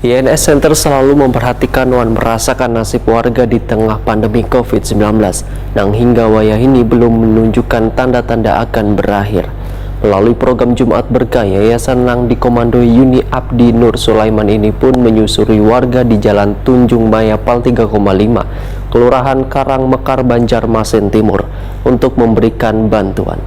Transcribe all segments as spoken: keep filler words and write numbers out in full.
Y N S Center selalu memperhatikan wan merasakan nasib warga di tengah pandemi covid sembilan belas, nang hingga wayah ini belum menunjukkan tanda-tanda akan berakhir. Melalui program Jumat Berkah, yayasan nang dikomandoi Yuni Abdi Nur Sulaiman ini pun menyusuri warga di Jalan Tunjung Maya Pal tiga koma lima, Kelurahan Karang Mekar, Banjarmasin Timur, untuk memberikan bantuan.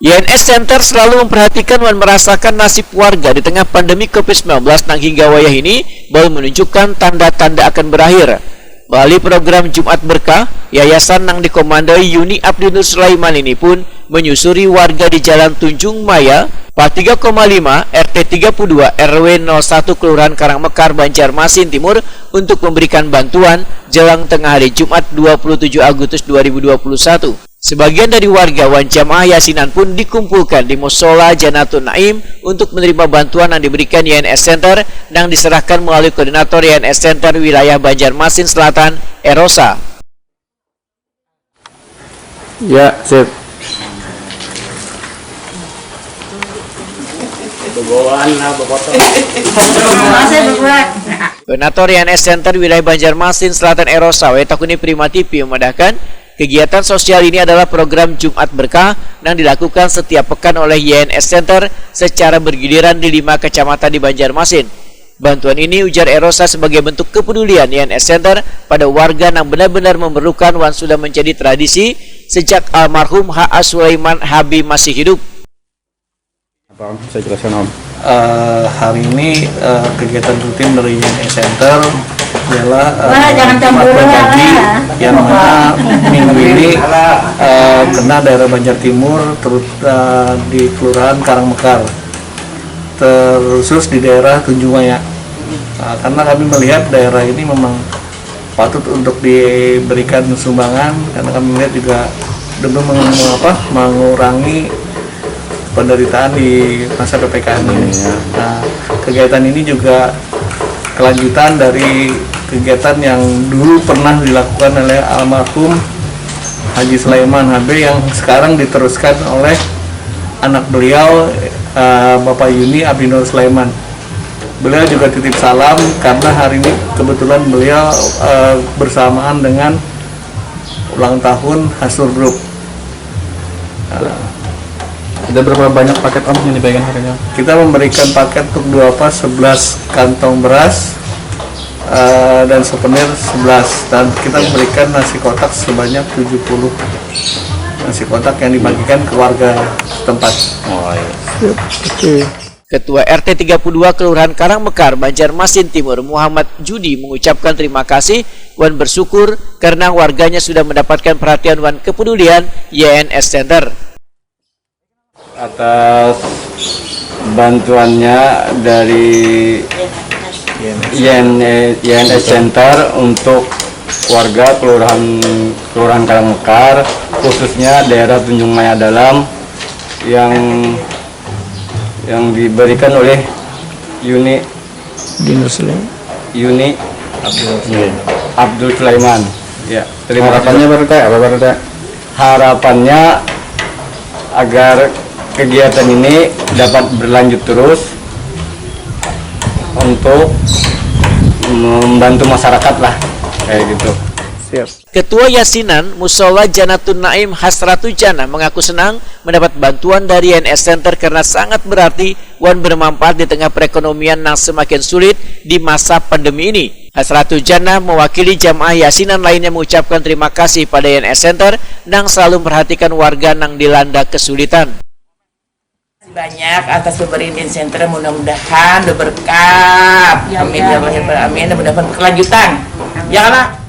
Y N S Center selalu memperhatikan dan merasakan nasib warga di tengah pandemi covid sembilan belas nang hingga wayah ini belum menunjukkan tanda-tanda akan berakhir. Melalui program Jumat Berkah, yayasan nang dikomandoi Yuni Abdinur Sulaiman ini pun menyusuri warga di Jalan Tunjung Maya, Pal tiga koma lima, R T tiga puluh dua, R W nol satu, Kelurahan Karangmekar, Banjarmasin Timur, untuk memberikan bantuan jelang tengah hari Jumat dua puluh tujuh Agustus dua ribu dua puluh satu. Sebagian dari warga wan jamaah yasinan pun dikumpulkan di Musola Janatun Naim untuk menerima bantuan yang diberikan Y N S Center yang diserahkan melalui koordinator Y N S Center wilayah Banjarmasin Selatan, Erosa. Ya, sip. Koordinator Y N S Center wilayah Banjarmasin Selatan, Erosa, Wetakuni Prima T V, memadahkan, kegiatan sosial ini adalah program Jumat Berkah yang dilakukan setiap pekan oleh Y N S Center secara bergiliran di lima kecamatan di Banjarmasin. Bantuan ini, ujar Erosa, sebagai bentuk kepedulian Y N S Center pada warga yang benar-benar memerlukan wan sudah menjadi tradisi sejak almarhum H A Sulaiman H B masih hidup. Apa, Om? Saya jelaskan, Om. Uh, hari ini uh, kegiatan rutin dari Y N S Center ialah uh, Wah, jangan cemburu, pagi, yang mana minggu ini uh, kena daerah Banjar Timur, terut, uh, di Kelurahan Karangmekar, terkhusus di daerah Tunjung Maya. Uh, karena kami melihat daerah ini memang patut untuk diberikan sumbangan, karena kami melihat juga demi meng, apa, mengurangi penderitaan di masa P P K M ini. Nah, kegiatan ini juga kelanjutan dari kegiatan yang dulu pernah dilakukan oleh almarhum Haji Sulaiman H B yang sekarang diteruskan oleh anak beliau, eh, Bapak Yuni Abinur Sulaiman. Beliau juga titip salam karena hari ini kebetulan beliau, eh, bersamaan dengan ulang tahun Hasnur Group. Ada berapa banyak paket, Om, yang dibagikan hari ini? Kita memberikan paket untuk dua pas, sebelas kantong beras, eh, dan souvenir sebelas, dan kita memberikan nasi kotak sebanyak tujuh puluh nasi kotak yang dibagikan ke warga setempat. Oh, iya. Oke. Ketua R T tiga puluh dua Kelurahan Karangmekar, Banjarmasin Timur, Muhammad Judi, mengucapkan terima kasih wan bersyukur karena warganya sudah mendapatkan perhatian wan kepedulian Y N S Center. Atas bantuannya dari Y N S Center untuk warga kelurahan kelurahan Karangmekar, khususnya daerah Tunjung Maya Dalam, yang yang diberikan oleh Yuni Dino Sulaiman. Yuni Abdul Sulaiman. Abdul Sulaiman. Ya, terima kasih. Harapannya Pak R T, apa Pak R T? Harapannya agar kegiatan ini dapat berlanjut terus untuk membantu masyarakat lah, kayak gitu. Siap. Ketua Yasinan Musola Janatun Naim, Hasratu Janah, mengaku senang mendapat bantuan dari Y N S Center karena sangat berarti wan bermanfaat di tengah perekonomian nang semakin sulit di masa pandemi ini. Hasratu Janah mewakili jamaah Yasinan lainnya mengucapkan terima kasih pada Y N S Center nang selalu memperhatikan warga nang dilanda kesulitan. Banyak atas pemberian Center, mudah-mudahan berberkat. Amin ya Allah ya Rabbal alamin, mudah-mudahan berkelanjutan. Ya Allah.